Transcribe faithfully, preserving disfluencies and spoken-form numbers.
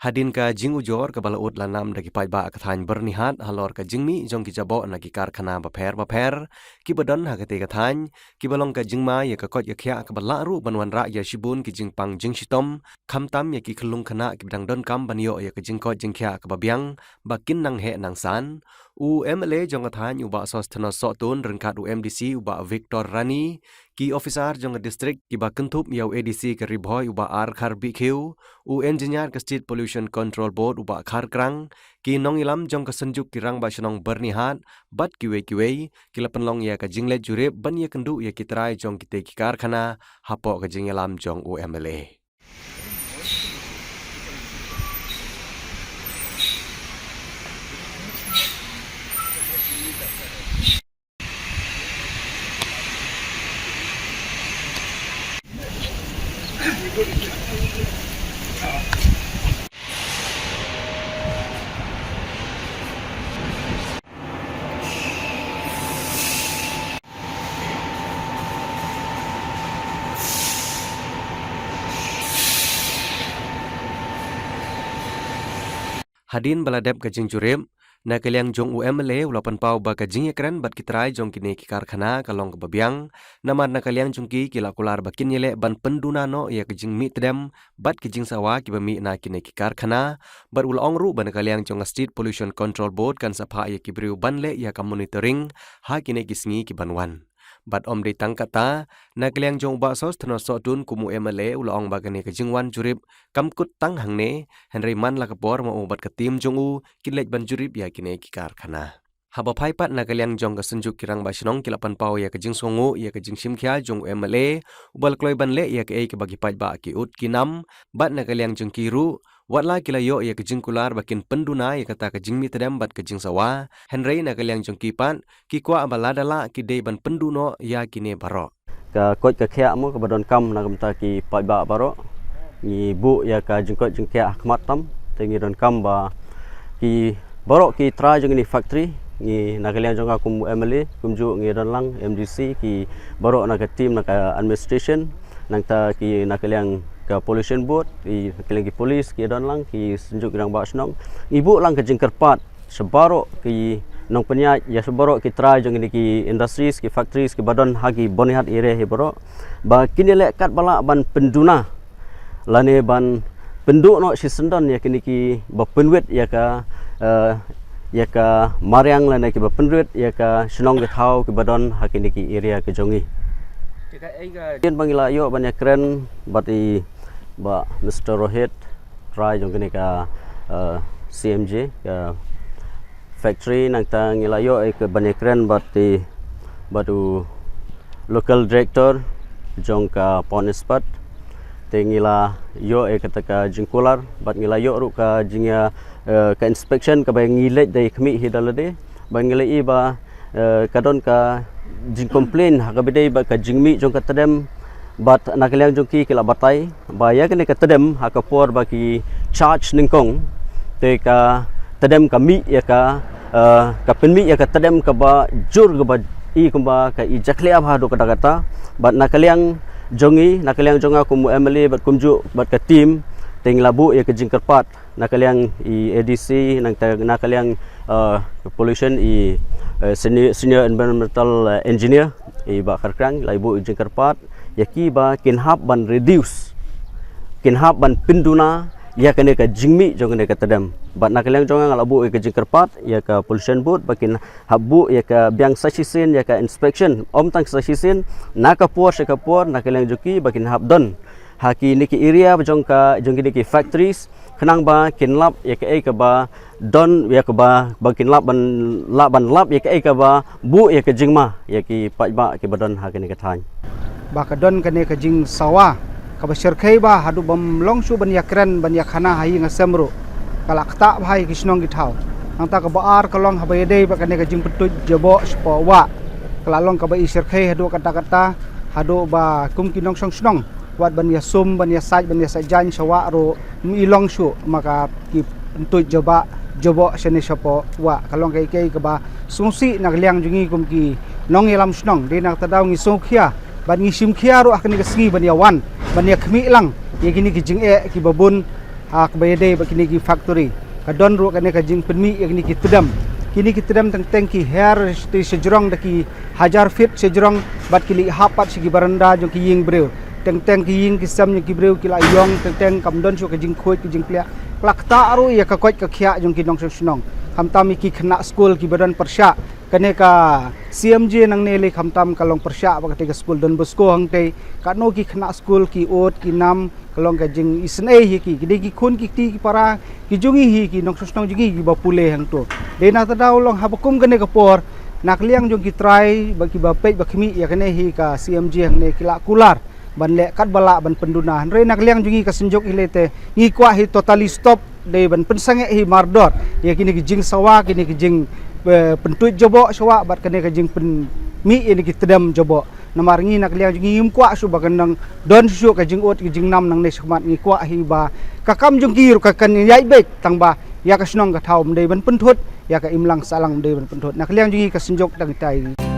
Hadien ka jingujor kaba la ud la nam da ki paidbah ka thaiñ Byrnihat halor ka jingmih jong ki jaboh na ki karkhana bapher bapher kiba don ha katei ka thaiñ, kiba long ka jingma ïa ka koit ka khiah kaba lah ruh ban wanrah ïa shibun ki jingpang jingshitom, khamtam ïa ki khyllung khynnah kiba dang donkam ban ïoh ïa ka jingkoit jingkhiah kaba biang ba kin nang heh nang san. U MLA jong ka thaiñ u Bah Sosthenes Sohtun ryngkat u MDC u Bah Victor Rani, ki officer jong ka district kiba kynthup ïa u ADC ka Ri Bhoi u Bah R Kharbihkhiew, u engineer ka State Pollution Control Board u Bah Kharkrang, ki nongïalam jong ka Synjuk ki Rangbah Shnong Byrnihat bad kiwei kiwei ki la pynlong ïa ka jingleit jurip ban ïakynduh ïa ki trai jong kitei ki karkhana hapoh ka jingïalam jong u MLA. Hadien ba la dep ka jingjurip, na ka liang jong u MLA u la pynpaw ba ka jingïakren bad ki trai jong kine ki karkhana ka long kaba biang, namar na ka liang jong ki ki la kular ba kin ïaleh ban pynduna noh ïa ka jingmih tdem bad ki jingsawa kiba mih na kine ki karkhana, bad u la ong ruh ba na ka liang jong ka State Pollution Control Board kan sa phah ïa ki briew ban leh ïa ka monitoring ha kine ki sngi kiban wan. Bad ym dei tang kata, na ka liang jong u Bah Sosthenes Sohtun kum u MLA u la ong ba kane ka jingwan jurip kam kut tang hangne, hynrei man la ka por ma u bad ka team jong u kin leit ban jurip ïa kine ki karkhana. Haba phai pat na ka liang jong ka Synjuk ki Rangbah Shnong ki la pynpaw ïa ka jingsngewnguh ïa ka jingshim khia jong u MLA uba la kloi ban leh ïa kaei kaba ki paidbah ki ud ki nam, bad na ka liang jong ki ruh, wat la ki la ïoh ïa ka jingkular ba kin pynduna ïa kata ka jingmih tdem bad ka jingsawa, hynrei na ka liang jong ki pat ki kwah ba lada lah ki dei ban pynduh noh ïa kine baroh. Ka koit ka khiah mo kaba donkam na ka bynta ki paidbah baroh. Ngi buh ïa ka jingkoit jingkhiah ha khmat tam, te ngi donkam ba ki baroh ki trai jong kine ki factory, ngi na ka liang jong nga kum MLA, kumjuh ngi don lang MDC, ki baroh na ka team na ka administration, nangta ki na ka liang ka Pollution Board, ki na ka liang ki police ki don lang, ki Synjuk ki Rangbah Shnong. Ngi buh lang ka jingkyrpad sha baroh ki nongpynïaid, ïa sha baroh ki trai jong kine ki industries, ki factories kiba don ha ki Byrnihat area hi baroh, ba kin ïaleh katba lah ban pynduna lane ban pynduh noh shisyndon ïa kine kiba pynwit ïa ka, eh, ïa ka mariang lane kiba pynwit ïa ka shnong ka thaw kiba don ha kine ki area ka jong ngi. Te kaei ka, hadien ba ngi la ïoh ban ïakren bad i Bah Mister Rohit, trai jong kane ka, eh, C M J, ka factory, nangta ngi la ïoh ïa ka ban ïakren bad i, bad u local director jong ka Port Nispet. Te ngi la ïoh ïa kata ka jingkular bad ngi la ïoh ruh ka jingïa, eh, ka inspection kaba ngi leit da i khmih hi da lade. Bad ngi la i ba, eh, ka don ka jingcomplain ha kaba ïadei bad ka jingmih jong ka tdem, bad na ka liang jong ki ki la batai ba ïa kane ka tdem ha ka por ba ki charge nyngkong, te ka tdem ka mih ïa ka, eh, ka pynmih ïa ka tdem kaba jur, kaba i kumba ka i jakhlia bha haduh katta katta. Bad na ka liang jong ngi, na ka liang jong nga kum u MLA bad kumjuh bad ka team, te ngi la buh ïa ka jingkyrpad na ka liang i ADC, nangta na ka liang, eh, pollution i, eh, senior, senior environmental, eh, engineer i Bah Kharkrang, la buh jingkyrpad ïa ki ba kin hap ban reduce, kin hap ban pynduna ïa kane ka jingmih jong kane ka tdem. Bad na ka liang jong nga la buh ïa ka jingkyrpad ïa ka Pollution Board ba kin hap buh ïa ka biang sa shisien ïa ka inspection, ym tang sa shisien, na ka por sha ka por, na ka liang jong ki ba kin hap don ha kine ki area ba jong ka, jong kine ki factories, khnang ba kin lap ïa kaei kaba don, ïa kaba, ba kin lap ban, lap ban lap ïa kaei kaba buh ïa ka jingma ïa ki paidbah kiba don ha kane ka thaiñ. Ba ka don kane ka jingsawa kaba shyrkhei bha haduh bym long shuh ban ïakren ban ïakhana ha ïing ha sem ruh. Ka la ktah bha ïa ki shnong ki thaw. Nangta kaba ar ka long haba ïadei bad kane ka jingpyntuid jaboh shapoh wah. Ka la long kaba i shyrkhei haduh katta katta, haduh ba kum ki nongshong shnong wat ban ïasum, ban ïasaid, ban ïasaid jaiñ sha wah ruh ym i long shuh, ma ka ki pyntuid jaboh, jaboh shane shapoh wah. Ka long kaei kaei kaba sngewsih na ka liang jong ngi kum ki nongïalam shnong. Dei na kata daw ngi sngewkhia bad ngi shim khia ruh ha kane ka sngi ban ïawan, ban ïakhmih lang ïa kine ki jingeh kiba bun Ah, kaba ïadei bad kine ki factory. Ka don ruh kane ka jingpynmih ïa kine ki tdem. Kine ki tdem teng teng ki her te shajrong da ki hajar feet shajrong bad ki leit hap pat sha ki baranda jong ki ïing briew. Teng teng ki ïing ki sem jong ki briew ki la ïong, teng teng kam don shuh ka jingkhuid ka jingkliah. Ka la ktah ruh ïa ka koit ka khiah jong ki nongshong shnong. Khamtam ïa ki khynnah skul kiba don pyrshah. Kane ka C M G nangne lei khamtam ka long pyrshah bad kata ka skul Don Bosco hangtei. Katno ki khynnah skul ki ud ki nam, ka long ka jingisynei hi ki, ki dei ki khun ki kti ki para ki jong ngi hi, ki nongshong shnong jong ngi kiba pule hangto. Dei na kata ka daw long haba kum kane ka por, na ka liang jong ki trai bad kiba peit ba khmih ïa kane hi ka C M G hangne ki la kular ban leh katba lah ban pynduna. Hynrei na ka liang jong ngi ka Synjuk hi lei te ngi kwah hi totally stop, dei ban pynsangeh hi mardor ïa kine ki jingsawa, kine ki jing, eh, pyntuid jaboh shawa bad kane ka jingpynmih ïa kine ki tdem jaboh. Namar ngi na ka liang jong ngi ngim kwah shuh ba kan nang don shuh ka jingud ka jingnam nangne shakhmat. Ngi kwah hi ba ka kam jong ki ruh ka kan ïaid beit, tang ba ïa ka shnong ka thaw ym dei ban pynthut, ïa ka imlang sahlang ym dei ban pynthut. Na ka liang jong ngi ka Synjuk tang tai.